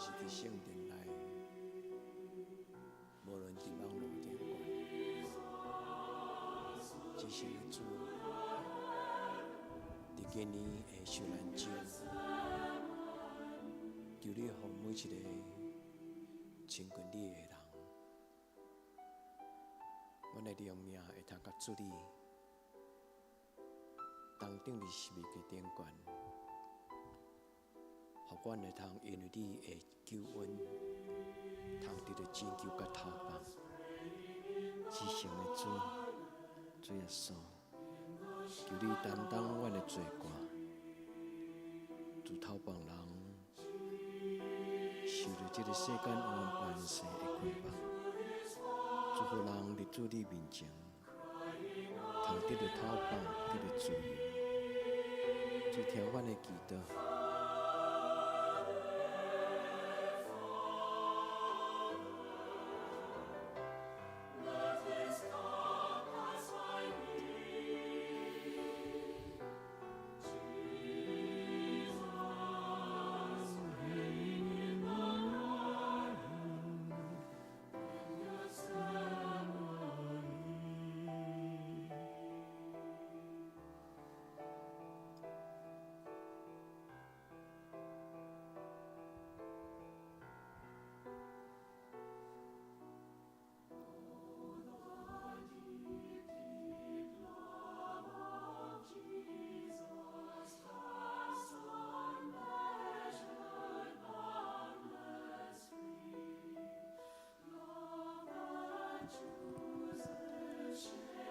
是佇聖殿內，無論佇網路頂懸，至聖的主，佇今年的受難週，求你予每一个親近你的人，阮的靈命會通佮主你同釘佇十字架頂懸，予阮會通因為你的救恩，通得著拯救佮透放。至聖的主，主耶穌，求你擔當阮的罪過，主透放人受著這个世間黑暗權勢的捆綁，祝福人佇主你面前，通得著透放，得著自由。主聽阮的祈禱。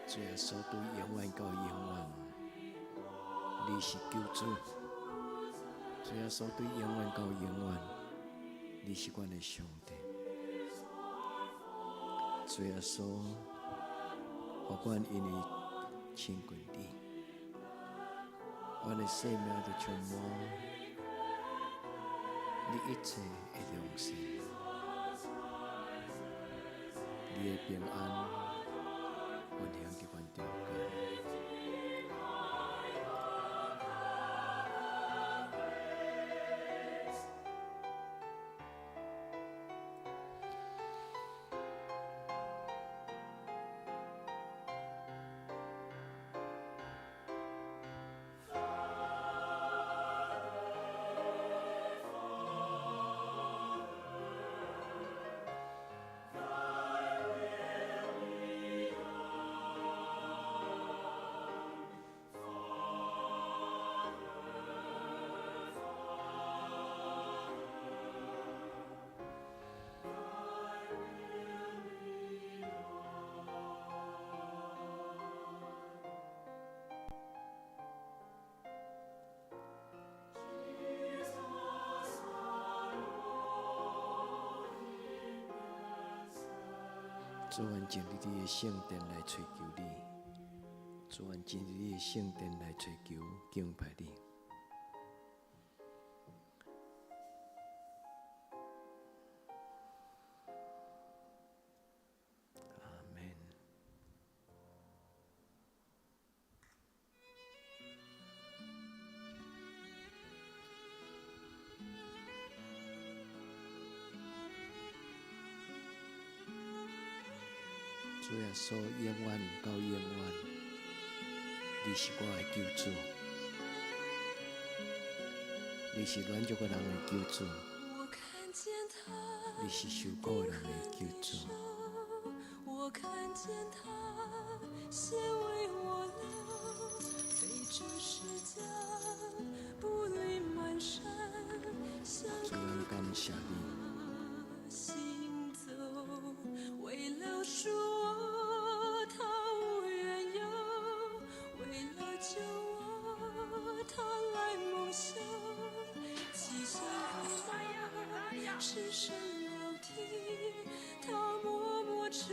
主耶穌對永遠到永遠，你是救主。主耶穌對永遠到永遠，你是阮的上帝。主耶穌，予阮因為親近你，阮的生命就充滿你一切的良善，你的平安運行佇阮中間。主，阮進入你的聖殿來揣求你，主，阮進入你的聖殿來揣求敬拜你。阿們。主耶穌，永遠到永遠，你是我的救主，你是軟弱的人的救主，你是受苦的人的救主。我看見他血為我流，背著十架，步履蹣跚，向主，阮感謝你。行走，為了贖我，他無緣由；為了救我，他來蒙羞。極小的馬，赤身露體，他默默承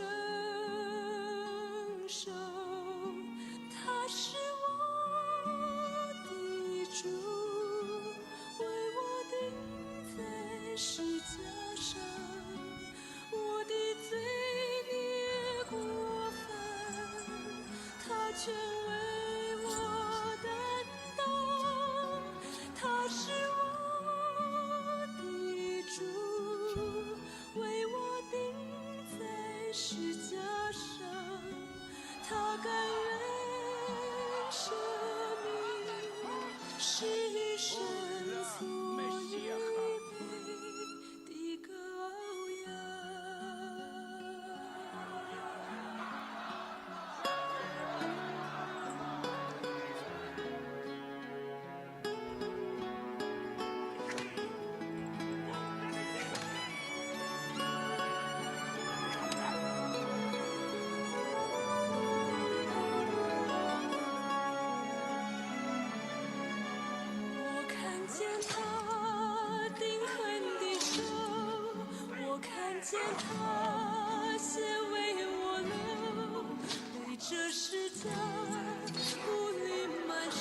受。他是我的主，為我釘在十架上，我的罪孽過犯，他全為我擔當。他是我的主，見他釘痕的手，我看見他血為我流，背著十架步履蹣跚，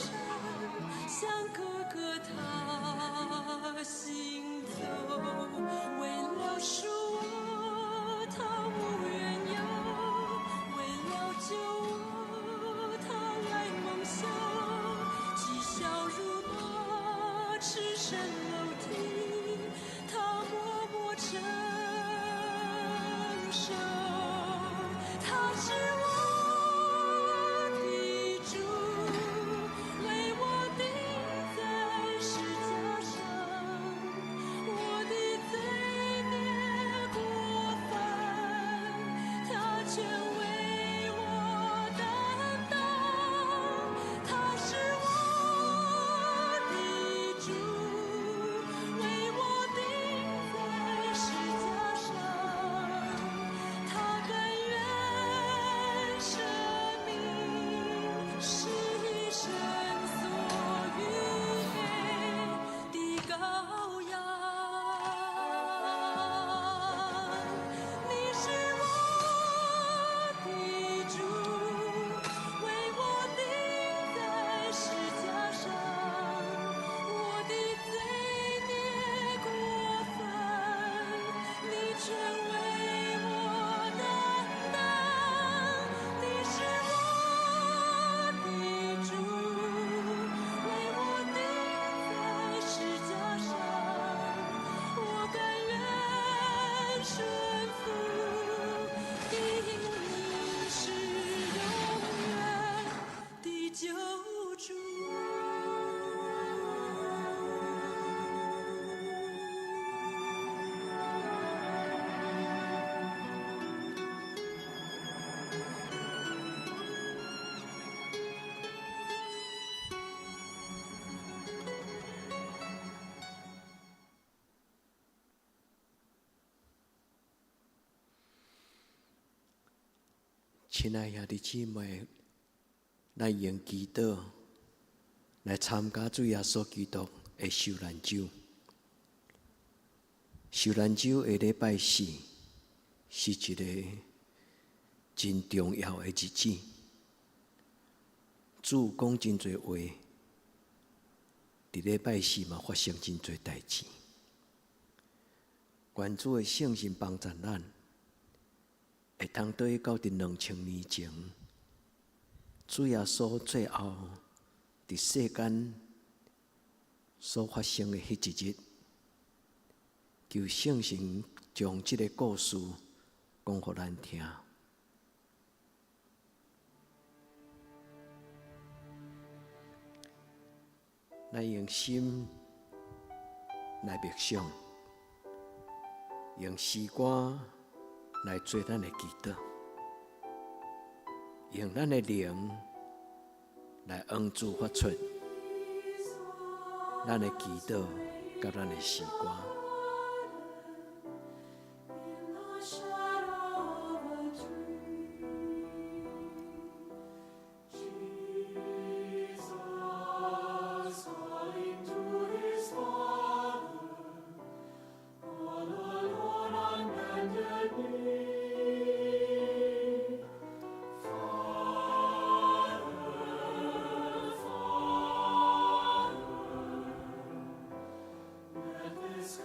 向各各他行走，為了贖我，他無緣由，為了救我，他來蒙羞，譏笑辱罵，赤身露體，他默默承受。他是我的主，為我釘在十架上，我的罪孽過犯，他全為我擔當。他是我的主，為我釘在十架上，他甘願捨命，是神所預備的羔羊。你是我的主，為我釘在十架上，我的罪孽過犯，你全為我擔當。你是我的主，為我釘在十架上，我甘願順服，因你是永遠的救主。親愛兄弟姊妹，咱用祈禱來參加主耶穌基督的受難週。受難週的禮拜四是一個真重要的日子。主講真濟話，佇禮拜四嘛發生真濟代誌。願主的聖神幫助咱，會通對到佇2000年前，主耶穌最後佇世間所發生的彼一日，求聖神將這个故事講予咱聽。咱用心來默想，用詩歌來做咱的祈禱，用咱的靈來向主發出咱的祈禱佮咱的詩歌。 This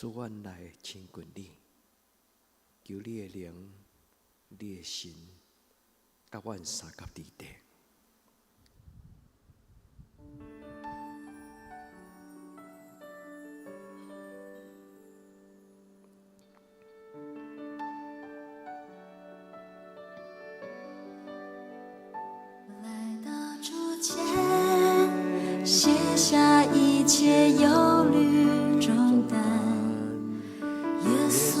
主，阮來親近你，求你的靈、你的神，佮阮相佮佇底。來到主前，卸下一切憂慮重擔。耶穌，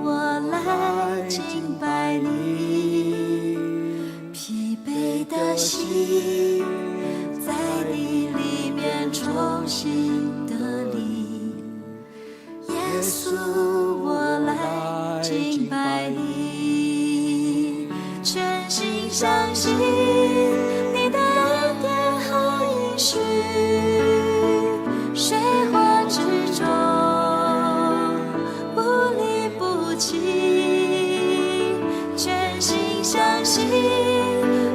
我來敬拜你，疲憊的心在你裡面重新得力。耶穌，我來敬拜你，全心相信你的恩典和應許，水火之中不離不棄，全心相信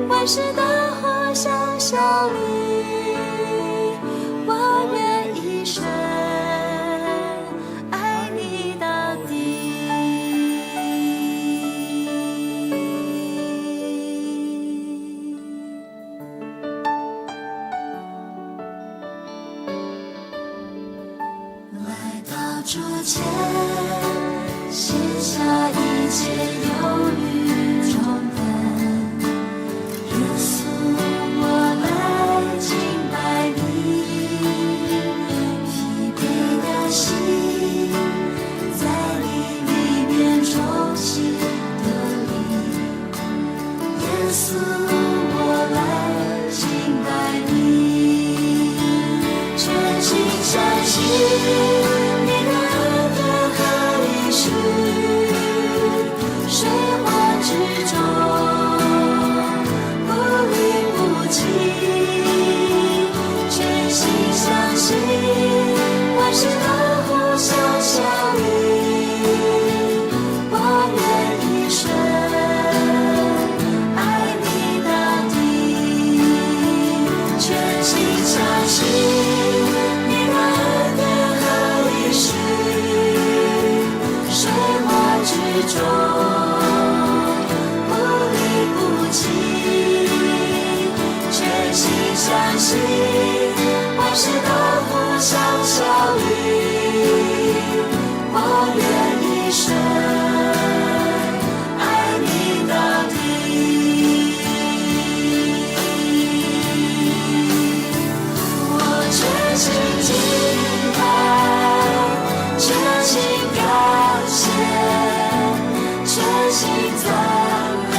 萬事都互相效力，我願一生愛你到底。來到主前，卸下一切憂慮重擔。耶穌，我來敬拜你，疲憊的心在你裡面重新得力。耶穌，我來敬拜你，全心相信你的恩典和應許，水火之中不離不棄，全心相信萬事都互相效力，我願一生愛你到底，全心相信你的恩典和應許，水火之中不離不棄，全心相信萬事都互相效力，我願一生愛你到底。我全心敬拜，全心感謝，全心讚美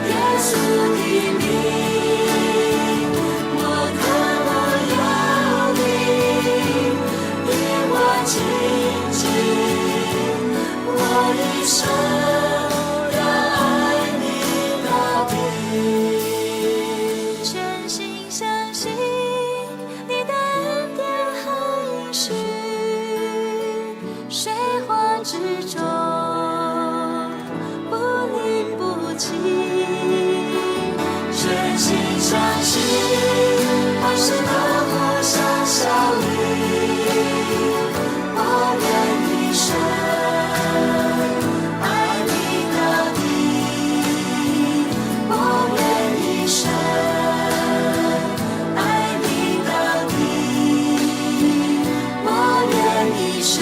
耶穌的名。我渴慕有你與我親近，我一生要愛你到底。全心相信你的恩典和應許，水火之中不離不棄，全心相信萬事都互相效力，我願一生愛你到底，我願一生愛你到底，我願一生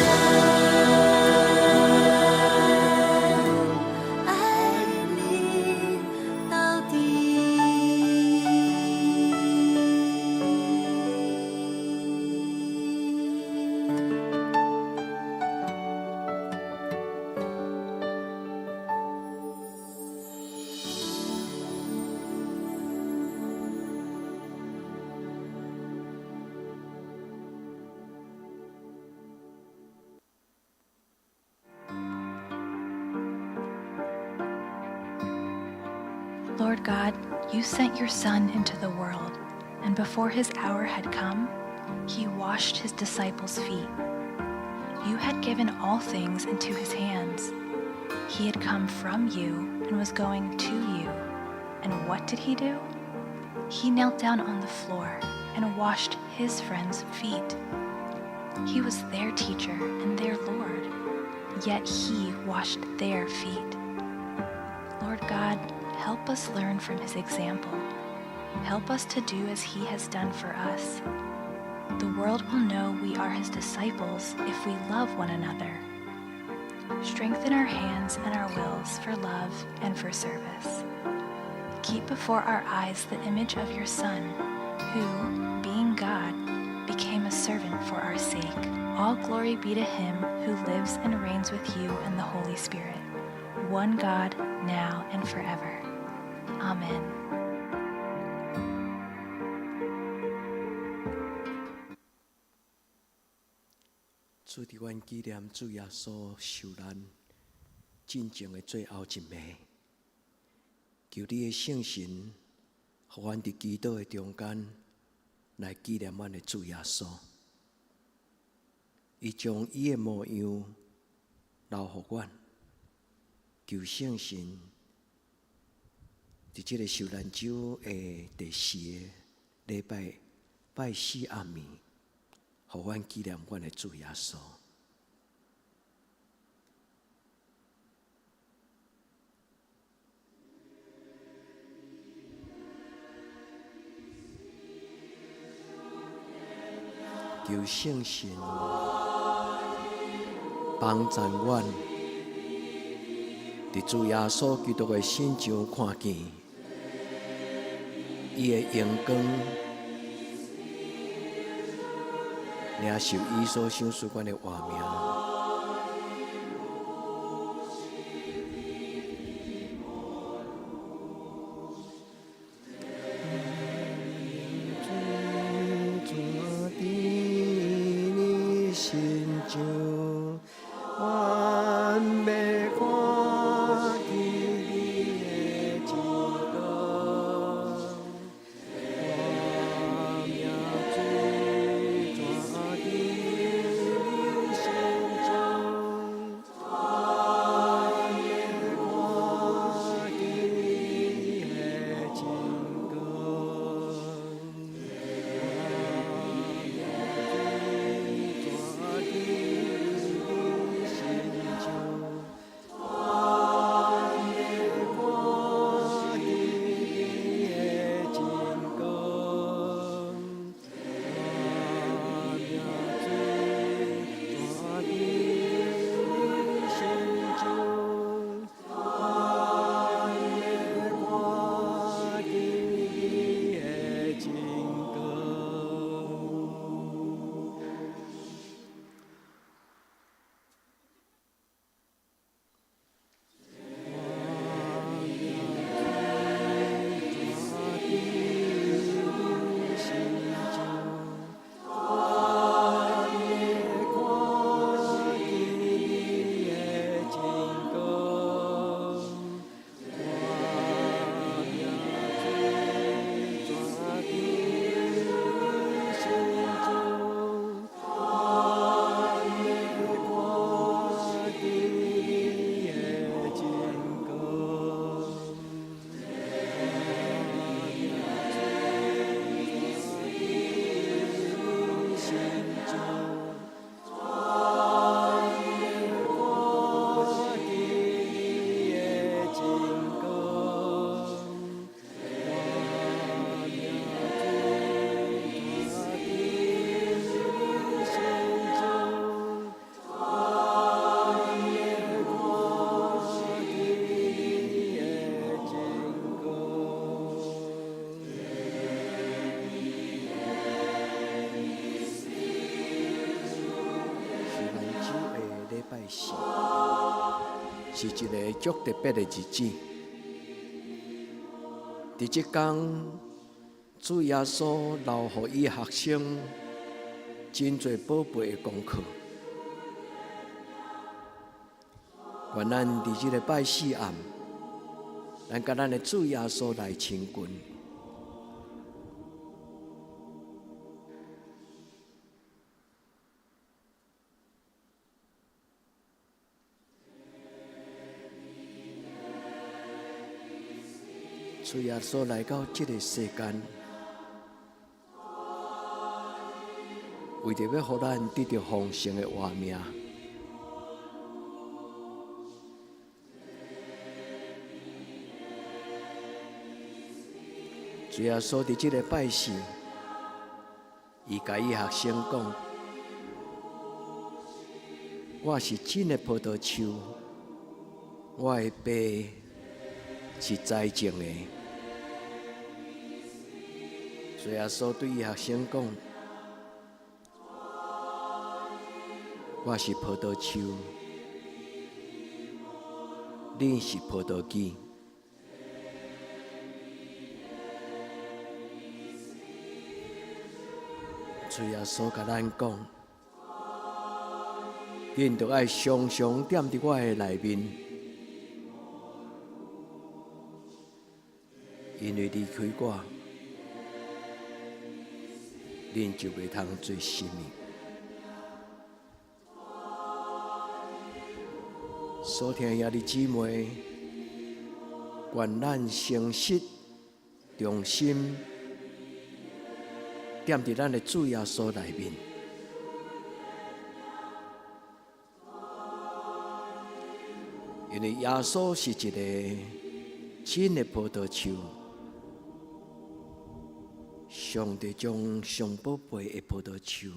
愛你到底。 Lord God, you sent your Son into the world, and before his hour had come, he washed his disciples' feet. You had given all things into his hands. He had come from you and was going to you. And what did he do? He knelt down on the floor and washed his friends' feet. He was their teacher and their Lord, yet he washed their feet. Lord God, help us learn from his example. Help us to do as he has done for us. The world will know we are his disciples if we love one another. Strengthen our hands and our wills for love and for service. Keep before our eyes the image of your Son, who, being God, became a servant for our sake. All glory be to him who lives and reigns with you and the Holy Spirit, one God, now and forever. Amen. 主伫阮紀念主耶穌受難進前的最後一暝，求你的聖神，予阮佇祈禱的中間來紀念阮的主耶穌。伊將伊的模樣留予阮，求聖神佇這个受難週的第四个禮拜拜四暗暝，予阮紀念阮的主耶穌。求聖神幫贊阮，佇主耶穌基督的身上看見伊的榮光，領受伊所賞賜阮的活命。是一个足特別的日子。佇這工，主耶穌留予伊學生真濟寶貝的功課。願咱佇這個拜四暗，咱佮咱的主耶穌來親近。主耶穌來到這个世間，為著欲予咱得著豐盛的活命。主耶穌佇這个拜四，伊共伊學生講：我是真的葡萄樹，我的爸是栽種的。主耶穌對伊學生講：我是葡萄樹，恁是葡萄枝。主耶穌共咱講，恁著愛常常踮佇我的內面，因為離開我，恁就袂通做啥物。所聽兄弟姊妹，願咱誠實、忠心，踮佇咱的主耶穌內面。因為耶穌是一個真的葡萄樹，上帝將上寶貝的葡萄樹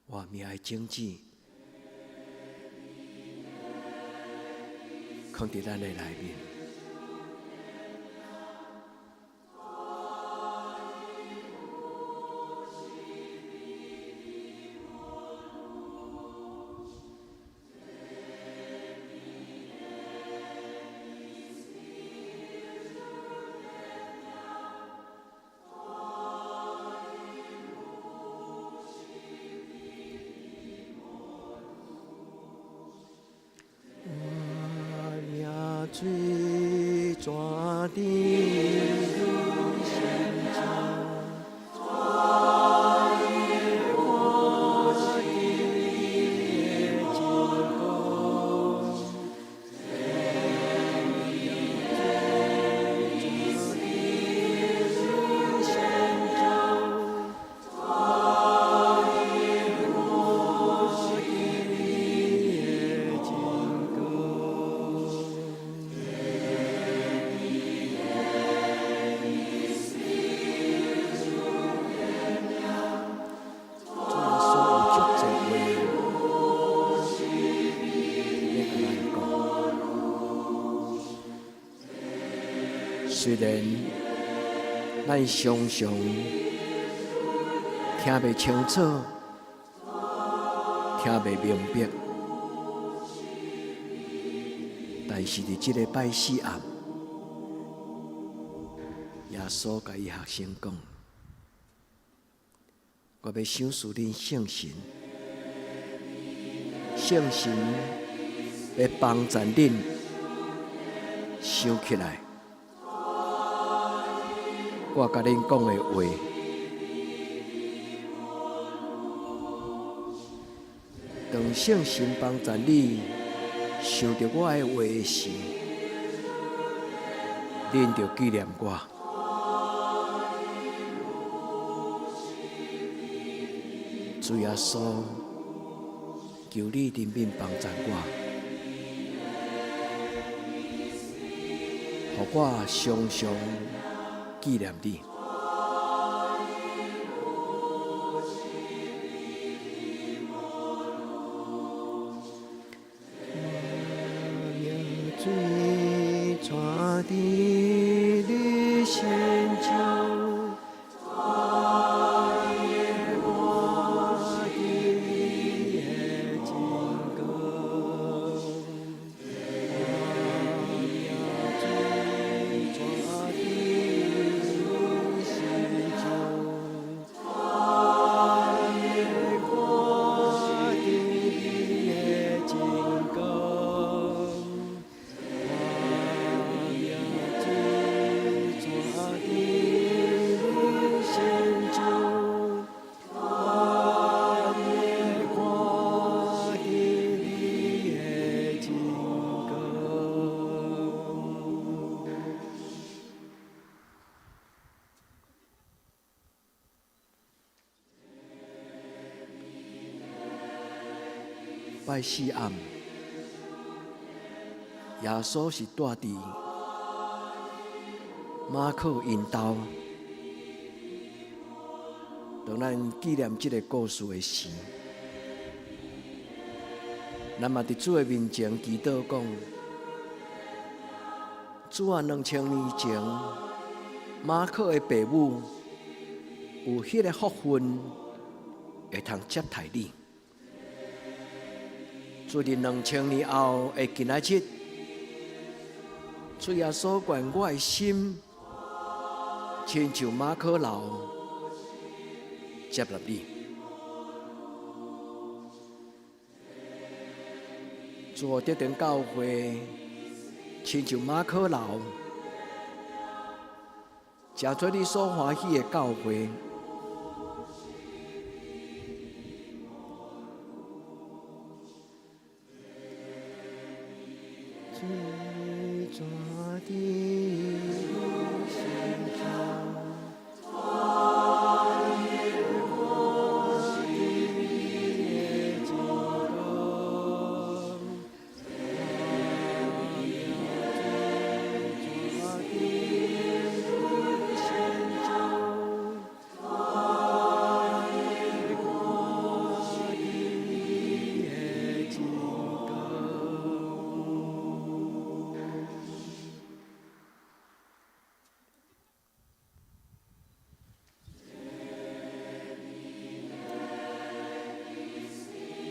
活命的種子，囥佇咱的內面。活命水泉甜愈深深，看見你的真光。主耶穌有足濟話欲共咱講，雖然咱常常聽袂清楚，聽袂明白，但是佇這個拜四暗，耶穌共伊學生講：我欲賞賜恁聖神，聖神欲幫助恁想起來，我共恁講的話。當聖神幫助你想著我的話時，恁著紀念我。主耶穌，求你憐憫幫助我，予我常常紀念你。活命水泉甜愈深深，看見你的真光。活命水泉甜愈拜四暗，耶穌是蹛佇馬可𪜶兜。當咱紀念這个故事的時，咱嘛佇主的面前祈禱講：主啊，2000年前，馬可的爸母有彼个福分，會通接待你。主佇2000年後的今仔日，主耶穌願我的心，親像馬可樓接納你。主這間教會，親像馬可樓，成做你所歡喜的教會。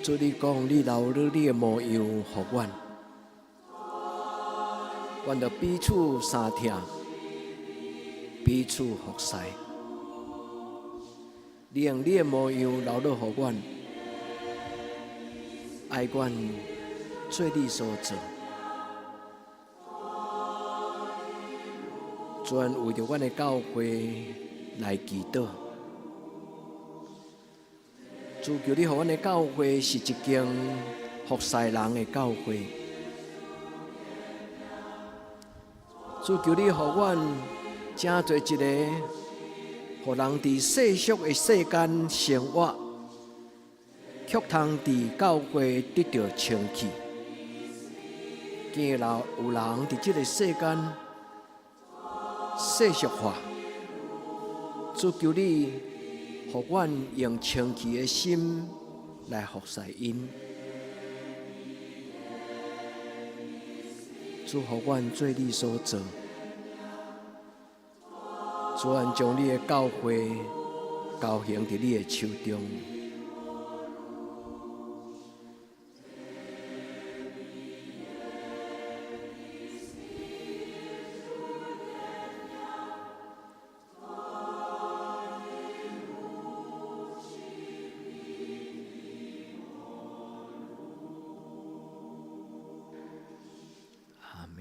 主你講，你留落你的模樣予阮，阮著彼此相疼，彼此服侍。你用你的模樣留落予阮，愛阮做你所做。主為著阮的教會來祈禱。主求你予阮的教會是一間服侍人的教會。主求你予阮成做一个，予人佇世俗的世間生活，卻通佇教會得著清氣。驚若有人佇這个世間世俗化，主求你予阮用清氣的心來服侍𪜶，主予阮做你所做，主願將你的教會交還佇你的手中。阿們。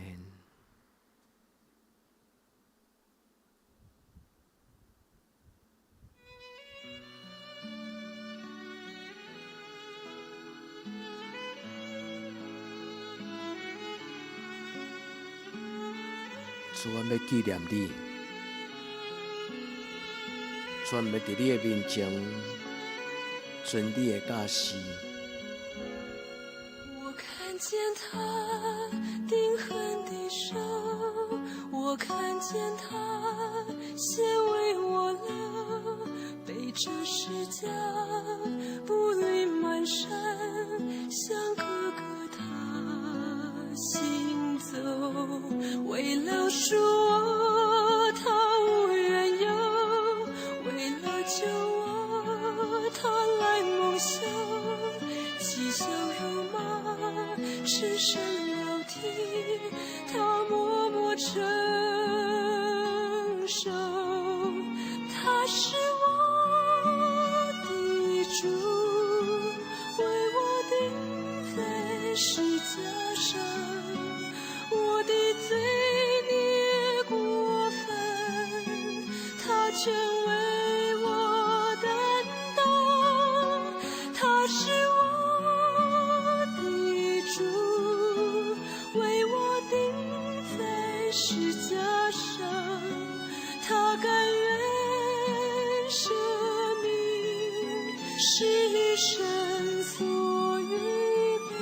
主，阮欲紀念你，主，阮欲佇你的面前遵你的教示。我看見他釘痕的手，我看見他血為我流，背著十架步履蹣跚，向各各他行走，為了贖我，他無緣由，為了救我，他來蒙羞，譏笑辱罵，赤身露體，他默默承受。他是我的主，為我釘在十架上，我的罪孽過犯，他全為我擔當。他是我的主，為我釘在十架上，他甘願捨命，是神所預備。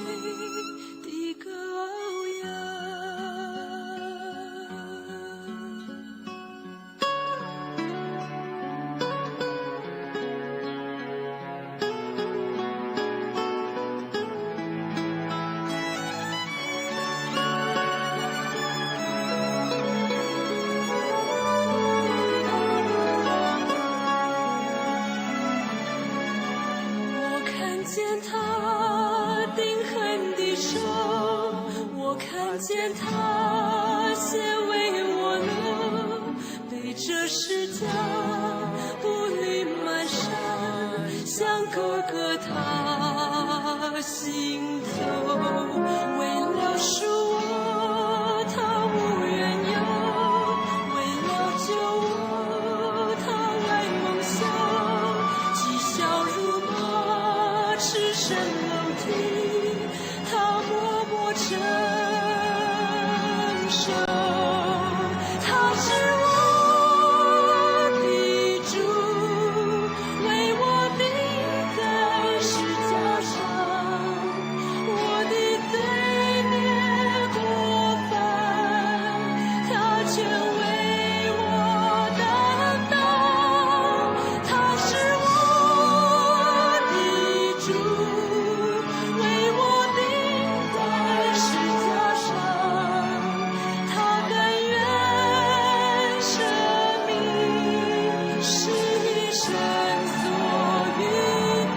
見他血為我流，背著十架步履蹣跚，向各各他行走。為了贖我，他無怨尤；為了救我，他來蒙羞。譏笑辱罵，赤身露體，他默默承受。他是我的主，為我釘在十架上，我的罪孽過犯，他全為我擔當。他是我的主，為我釘在十架上，他甘願捨命，是神所預備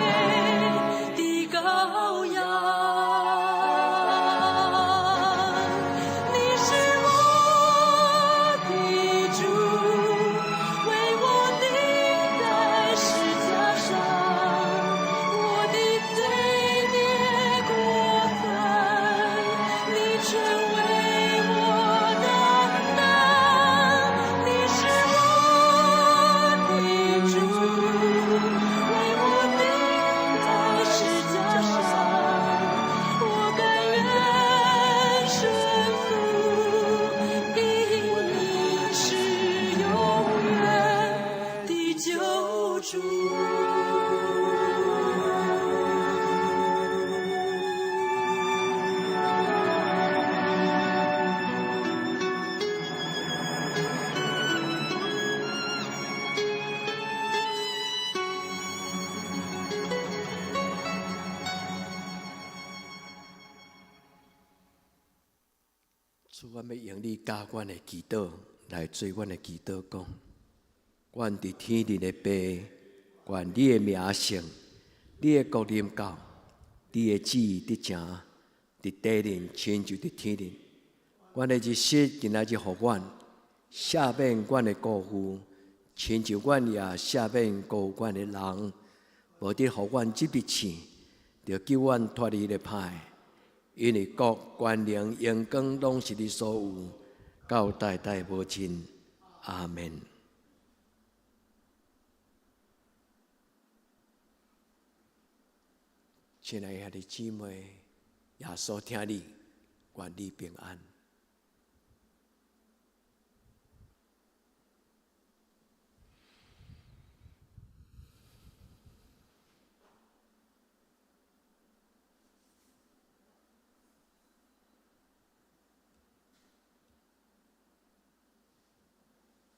的羔羊。你是我的主，為我釘在十架上，我的罪孽過犯，你全為我擔當。你是我的主，為我釘在十架上，我甘願順服，因你是永遠的救主。主，阮欲用你教阮的祈禱來做阮的祈禱，講：阮佇天頂的父，願你的名聖，你的國臨到，你的旨意得成，佇地面親像佇天頂。阮的日食今仔日予阮，赦免阮的過負，親像阮也赦免過負阮的人，無得予阮入去試，著救阮脫離彼个歹的。因為國、權能、榮光攏是你所有，到代代無盡。阿們。親愛的兄弟姊妹，耶穌疼你，願你平安。